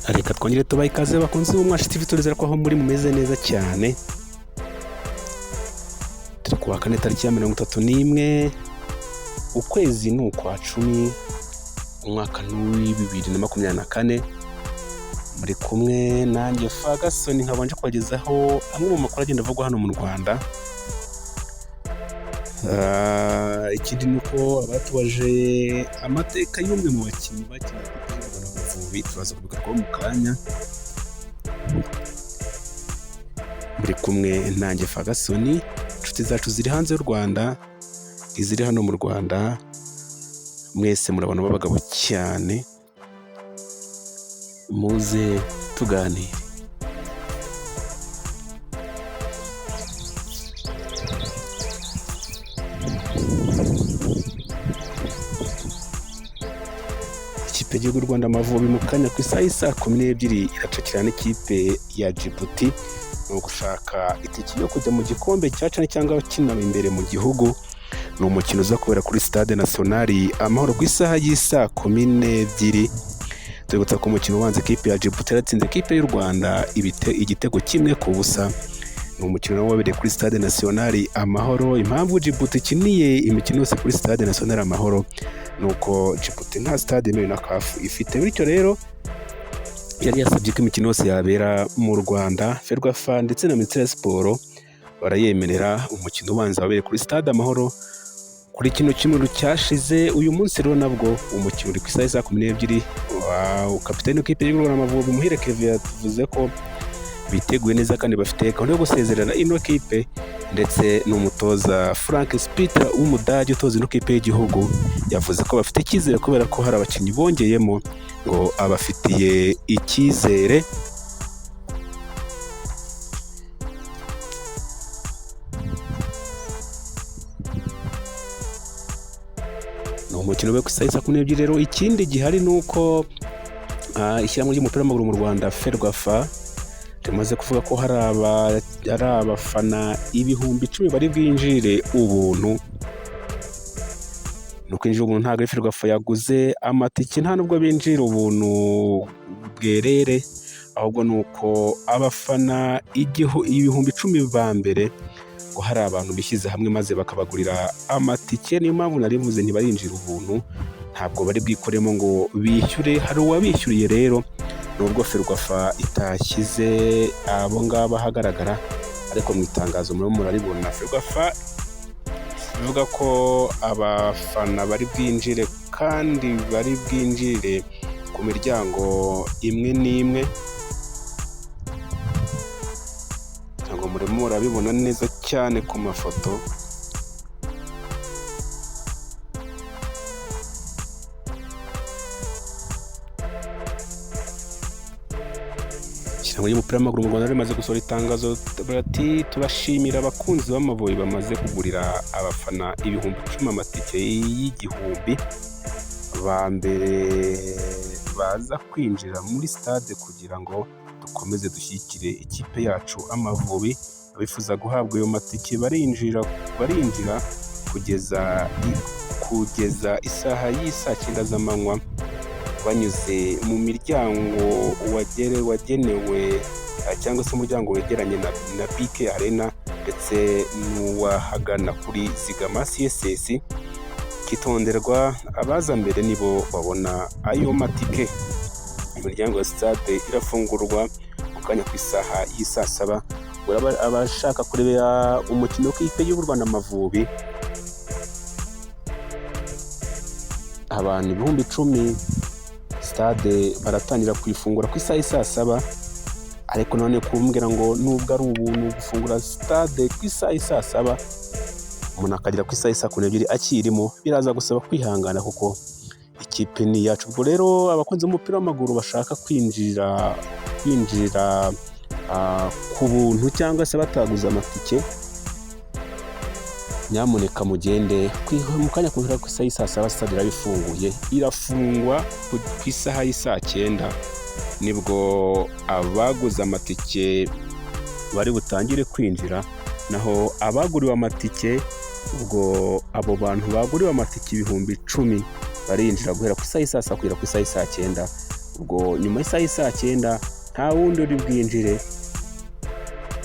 Reka twongere tubahe ikaze bakunzi b'Umwashi TV, turizera ko aho muri mumeze neza cyane. Turi kuwa kane tariki ya 31, ukwezi ni ukwa 10, umwaka ni uw'2024. Muri kumwe nanjye Ferguson, nkabanje kubagezaho amwe mu makuru agenda avugwa hano mu Rwanda. Ikindi ni uko abatubaje amateka y'umwe mu bakinnyi bakinaga ikipe y'u Rwanda Amavubi, turaza kubigarukaho mu kanya. Muri kumwe nanjye Ferguson, inshuti zacu ziri hanze y'u Rwanda, iziri hano mu Rwanda, mwese murabona b'abagabo cyane, muze tuganire. Ikipe y'igihugu y'u Rwanda Amavubi mu kanya ku isaha y'i 12:00 iracakirana n'ikipe ya Djibouti, ni ugushaka itike yo kujya mu gikombe cya CHAN cyangwa kina imbere mu gihugu. Ni umukino uza kubera kuri Stade National Amahoro ku isaha y'i 12:00. Tubibutsa ko umukino ubanza ikipe ya Djibouti yaratsinze ikipe y'u Rwanda igitego 1-0. Ni umukino nawo wabereye kuri Stade National Amahoro. Impamvu Djibouti ikiniye imikino yose kuri Stade National Amahoro ni uko Djibouti nta stade yemewe na CAF ifite, bityo rero yari yasabye ko imikino yose yabera mu Rwanda. Ferwafa ndetse na Minisiteri ya Siporo barayemerera. Umukino ubanza wabereye kuri Stade Amahoro kuri kino cyumweru cyashize. Uyu munsi rero nabwo umukino uri ku isaha y'i 12:00. Kapiteni w'ikipe y'u Rwanda Amavubi Muhire Kevin yavuze ko biteguye neza kandi bafite gahunda yo gusezerera ino kipe, ndetse n'umutoza Frank Spitter w'Umudage utoza ino kipe y'igihugu yavuze ko bafite icyizere kubera ko hari abakinnyi bongeyemo ngo abafitiye icyizere. Ni umukino we ku isaha y'i 12:00. Rero ikindi gihari ni uko ishyirahamwe ry'umupira w'amaguru mu Rwanda Ferwafa rimaze kuvuga ko hari abafana 10,000 bari bwinjire ubuntu. Ni ukwinjira ubuntu, ntabwo ari Ferwafa yaguze amatike, nta nubwo binjira ubuntu bwerere, ahubwo ni uko abafana 10,000 ba mbere ngo hari abantu bishyize hamwe maze bakabagurira amatike. Niyo mpamvu nari mvuze ntibarinjira ubuntu, ntabwo bari bwikoremo ngo bishyure, hari uwabishyuriye rero, nubwo Ferwafa itashyize abo ngabo ahagaragara, ariko mu itangazo murimo muraribona. Ferwafa ivuga ko abafana bari bwinjire kandi bari bwinjire ku miryango imwe n'imwe, ntabwo murimo murabibona neza cyane ku mafoto. Ishyirahamwe ry'umupira w'amaguru mu Rwanda rimaze gusohora itangazo bati turashimira abakunzi b'Amavubi bamaze kugurira abafana 10,000 amatike y'igihumbi ba mbere baza kwinjira muri stade kugira ngo dukomeze dushyigikire ikipe yacu Amavubi. Abifuza guhabwa ayo matike barinjira kugeza isaha y'i 9:00 z'amanywa banyuze mu miryango wagenewe cyangwa se umuryango wegeranye na BK Arena ndetse n'uwahagana kuri Zigama CSS. Kitonderwa, abaza mbere nibo babona ayo matike. Imiryango ya stade irafungurwa mu kanya ku isaha y'i 7:00. Abashaka kurebera umukino w'ikipe y'u Rwanda Amavubi, abantu 10,000 stade baratangira kuyifungura ku isaha y'i 7:00. Ariko none kumbwira ngo nubwo ari ubuntu gufungura stade ku isaha y'i 7:00, umuntu akagera ku isaha y'i 12:00 akirimo, biraza gusaba kwihangana kuko ikipe ni iyacu. Ubwo rero abakunzi b'umupira w'amaguru bashaka kwinjira ku buntu cyangwa se bataguze amatike, nyamuneka mugende mu kanya guhera ku isaha y'i 7:00 stade iraba ifunguye, irafungwa ku isaha y'i 9:00, nibwo abaguze amatike bari butangire kwinjira, naho abaguriwe amatike, ubwo abo bantu baguriwe amatike 10,000 barinjira guhera ku isaha y'i 7:00 kugera ku isaha y'i 9:00. Ubwo nyuma y'isaha y'isaa cyenda nta wundi uri bwinjire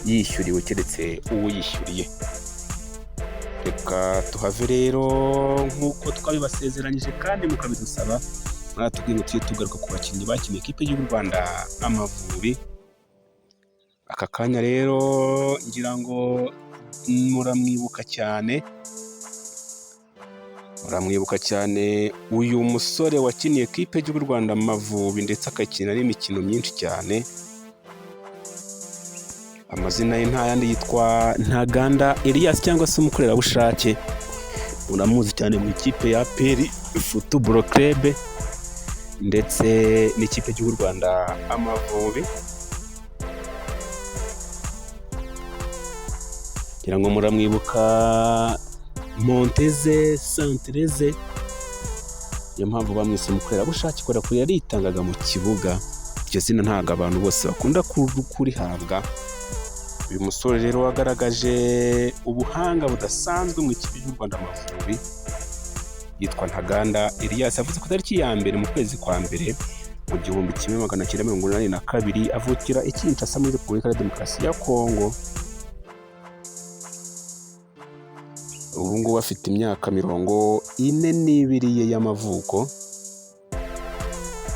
yishyuriwe keretse uwo yishyuriye. Reka tuhave rero nk'uko twabibasezeranyije kandi mukabidusaba, mwatubwiye ngo tujye tugaruka ku bakinnyi bakiniye ikipe y'u Rwanda Amavubi. Aka kanya rero ngira ngo muramwibuka cyane, muramwibuka cyane uyu musore wakiniye ikipe y'u Rwanda Amavubi ndetse agakina n'imikino myinshi cyane. Amazina ye nta yandi, yitwa Ntaganda Elias cyangwa se umukorerabushake. Uramuzi cyane mu ikipe ya APR Football Club ndetse n'ikipe y'u Rwanda Amavubi. Ngira ngo muramwibuka Monteze Santereze, niyo mpamvu bamwise umukorerabushake kubera ko yaritangaga mu kibuga. Iryo zina ntabwo abantu bose bakunda kurihabwa. Uyu musore rero wagaragaje ubuhanga budasanzwe mu ikipe y'u Rwanda Amavubi yitwa Ntaganda Elias, avutse ku itariki ya mbere mu kwezi kwa mbere mu 1982, avukira i Kinshasa muri Repubulika ya Demokarasi ya Kongo. Ubu ngubu afite imyaka 42 ye y'amavuko.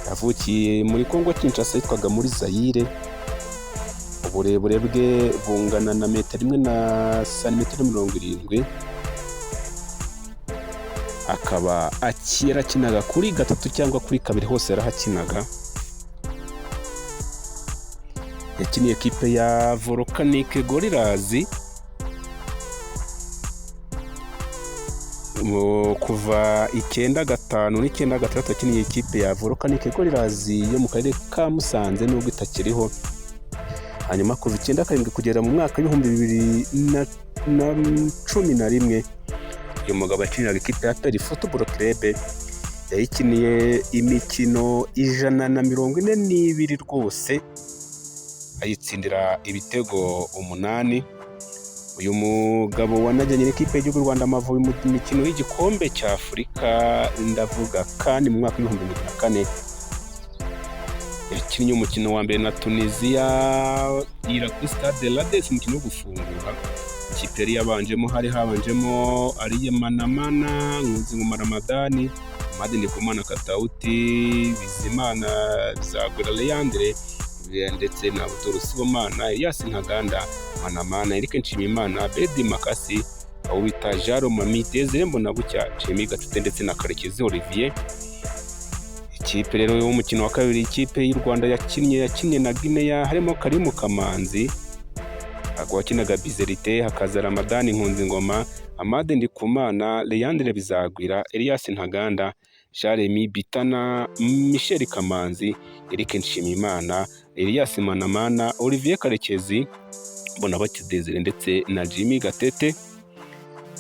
Yavukiye muri Kongo Kinshasa yitwaga muri Zayire. Uburebure bwe bungana na metero imwe na santimetero 70, akaba yarakinaga kuri gatatu cyangwa kuri kabiri, hose yarahakinaga. Yakiniye ekipe ya Volcanic Gorillas kuva 95 n'96, yakiniye ikipe ya Volcanic Gorillas yo mu karere ka Musanze nubwo itakiriho. Hanyuma kuva 97 kugera mu mwaka w'2011, uyu mugabo yakiniraga ikipe ya APR Football Club. Yayikiniye imikino 142 rwose, ayitsindira ibitego 8. Uyu mugabo wanajyanye n'ikipe y'igihugu Rwanda Amavubi mu mikino y'igikombe cya Afurika, ndavuga kandi mu mwaka w'2004 yakinnye umukino wa mbere na Tunisia ira kuri stade Rades, umukino wo gufungura. Ikipe yari yabanjemo, hari habanjemo Ariye Manamana, Nkunzingoma Ramadani, Amadi Ndikumana Katauti, Bizimana Bizagwira Leandre ndetse na Abdul Sibomana, Elias Ntaganda, Manamana, Eric Nshimiyimana, Bedi Makasi, abo bita Jean Romami, Desire Mbonabucya, Jimmy Gatete ndetse na Karekezi Olivier. Ikipe rero y'umukino wa kabiri ikipe y'u Rwanda yakinnye na Guinea, harimo Karimu Kamanzi wakinaga Bizerite, hakaza Ramadani Nkunzingoma, Amade Ndikumana, Leandre Bizagwira, Elias Ntaganda, Jeremy Bitana, Michel Kamanzi, Eric Nshimiyimana, Elias Manamana, Olivier Karekezi, Mbonabucya Desire ndetse na Jimmy Gatete.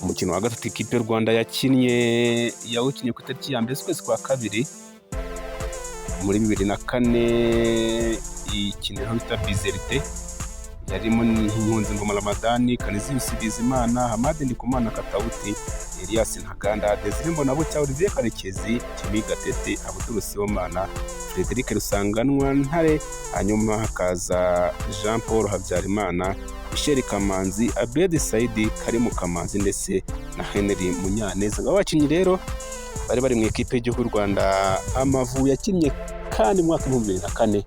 Umukino wa gatatu ikipe y'u Rwanda yakinnye yawukinnye ku itariki ya mbere z'ukwezi kwa kabiri muri 2004, ikiniraho bita Bizerite, yarimo Nkunzingoma Ramadani, Kaniziyusi Bizimana, Hamadi Ndikumana Katauti, Elias Ntaganda, Desire Mbonabucya, Olivier Karekezi, Jimmy Gatete, Abdul Sibomana, Frederic Rusanganwa Ntare, hanyuma hakaza Jean Paul Habyarimana, Michel Kamanzi, Abed Saidi, Karimu Kamanzi ndetse na Henry Munyaneza. Aba bakinnyi rero bari bari mu ikipe y'igihugu Rwanda Amavubi yakinnye kandi mu mwaka 2004.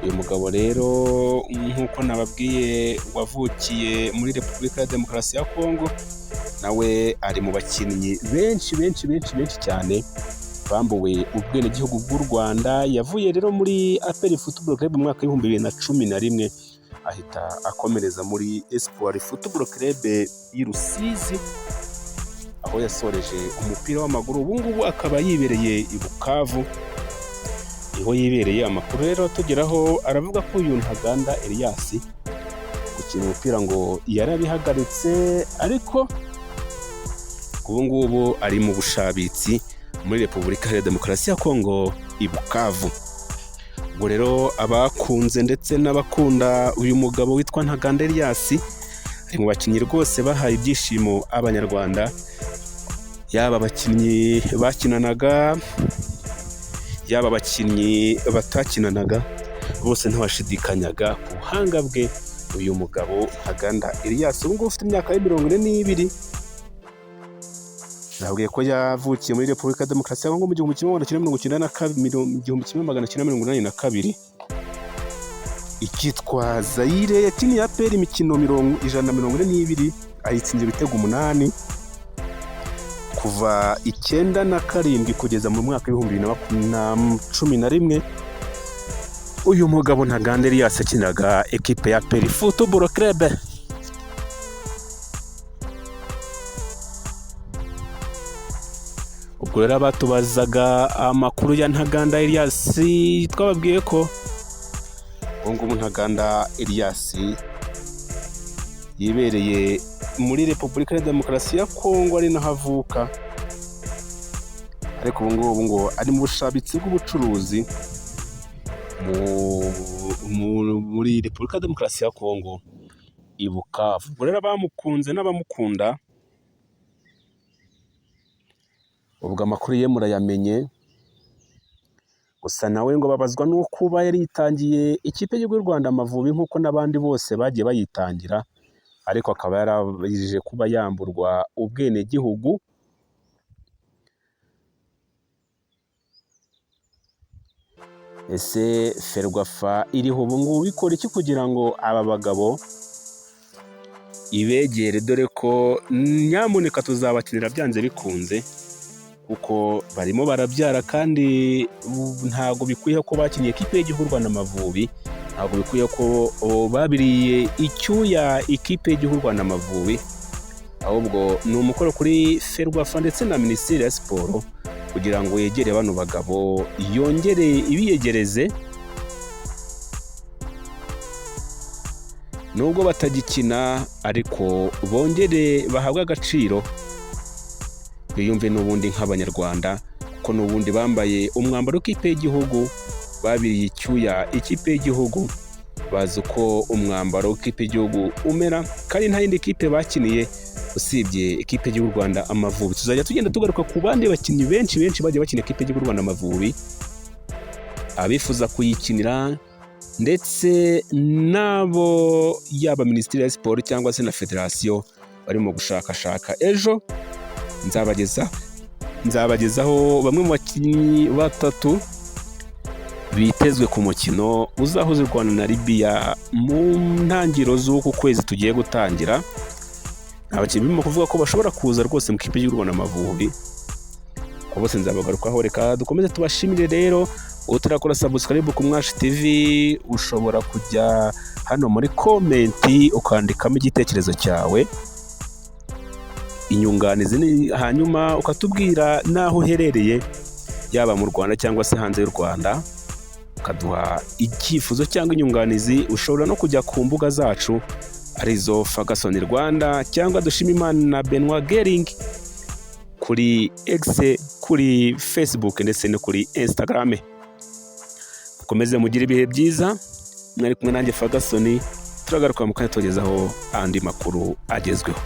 Uyu mugabo rero nk'uko nababwiye wavukiye muri Repubulika ya Demokarasi ya Kongo, nawe ari mu bakinnyi benshi benshi benshi benshi cyane bambuwe ubwenegihugu bw'u Rwanda. Yavuye rero muri APR Football Club mu mwaka w'2011, ahita akomereza muri Espoir Football Club y'i Rusizi, aho yasoreje umupira w'amaguru. Ubu ngubu akaba yibereye i Bukavu, niho yibereye. Amakuru rero atugeraho aravuga ko uyu Ntaganda Elias gukina umupira ngo yarabihagaritse, ariko ubu ngubu ari mu bushabitsi muri Repubulika ya Demokarasi ya Kongo i Bukavu. Ubwo rero abakunze ndetse n'abakunda uyu mugabo witwa Ntaganda Elias, ari mu bakinnyi rwose bahaye ibyishimo Abanyarwanda, yaba abakinnyi bakinanaga, Yaba abakinnyi batakinanaga bose ntawashidikanyaga ku buhanga bwe. Uyu mugabo Ntaganda Elias ubu ngubu ufite imyaka ye 42, nabwiye ko yavukiye muri Repubulika ya Demokarasi ya Kongo mu 1992, 1982, ikitwa Zayire. Yakiniye APR imikino 142, ayitsinze ibitego 8 kuva 97 kugeza mu mwaka w'2011. Uyu mugabo Ntaganda Elias yakinaga ekipe ya APR Football Club. Ubwo rero abatubazaga amakuru ya Ntaganda Elias, twababwiye ko ubu ngubu Ntaganda Elias yibereye muri Repubulika ya Demokarasi ya Kongo, ari naho avuka, ariko ubu ngubu ngo ari mu bushabitsi bw'ubucuruzi muri Repubulika ya Demokarasi ya Kongo i Bukavu. Ubwo rero abamukunze n'abamukunda, ubwo amakuru ye murayamenye. Gusa nawe ngo babazwa no kuba yaritangiye ikipe y'igihugu y'u Rwanda Amavubi nk'uko n'abandi bose bagiye bayitangira, ariko akaba yarabije kuba yamburwa ubwenegihugu. Ese Ferwafa iriho ubu ngubu ikora iki kugira ngo aba bagabo ibegere? Dore ko nyamuneka tuzabakinira byanze bikunze, kuko barimo barabyara kandi ntabwo bikwiye ko bakiniye ikipe y'igihugu y'u Rwanda Amavubi, ntabwo bikwiye ko babiriye icyuya ikipe y'igihugu y'u Rwanda Amavubi. Ahubwo ni umukoro kuri Ferwafa ndetse na Minisiteri ya Siporo kugira ngo yegere bano bagabo, yongere ibiyegereze nubwo batagikina, ariko bongere bahabwe agaciro, biyumve n'ubundi nk'Abanyarwanda, kuko n'ubundi bambaye umwambaro w'ikipe y'igihugu, babiriye icyuya ikipe y'igihugu, bazi uko umwambaro w'ikipe y'igihugu umera, kandi nta yindi kipe bakiniye usibye ikipe y'igihugu Rwanda Amavubi. Tuzajya tugenda tugaruka ku bandi bakinnyi benshi benshi bagiye bakina ikipe y'igihugu Rwanda Amavubi, abifuza kuyikinira ndetse n'abo yaba Minisiteri ya Siporo cyangwa se na Federasiyo barimo gushakashaka. Ejo nzabagezaho bamwe mu bakinnyi batatu bitezwe ku mukino uzahuza u Rwanda na Libya mu ntangiriro z'uku kwezi tugiye gutangira. Abakinnyi barimo kuvuga ko bashobora kuza rwose mu kipe y'u Rwanda Amavubi, abo bose nzabagarukaho. Reka dukomeze tubashimire rero. Utarakora subscribe ku Mwashi TV, ushobora kujya hano muri comment ukandikamo igitekerezo cyawe, inyunganizi, hanyuma ukatubwira n'aho uherereye, yaba mu Rwanda cyangwa se hanze y'u Rwanda, ukaduha icyifuzo cyangwa inyunganizi. Ushobora no kujya ku mbuga zacu arizo Ferguson Rwanda cyangwa Dushimimana Benoit Gering kuri X, kuri Facebook ndetse no kuri Instagram. Mukomeze mugire ibihe byiza, mwari kumwe nanjye Ferguson, turagaruka mu kanya tubagezaho andi makuru agezweho.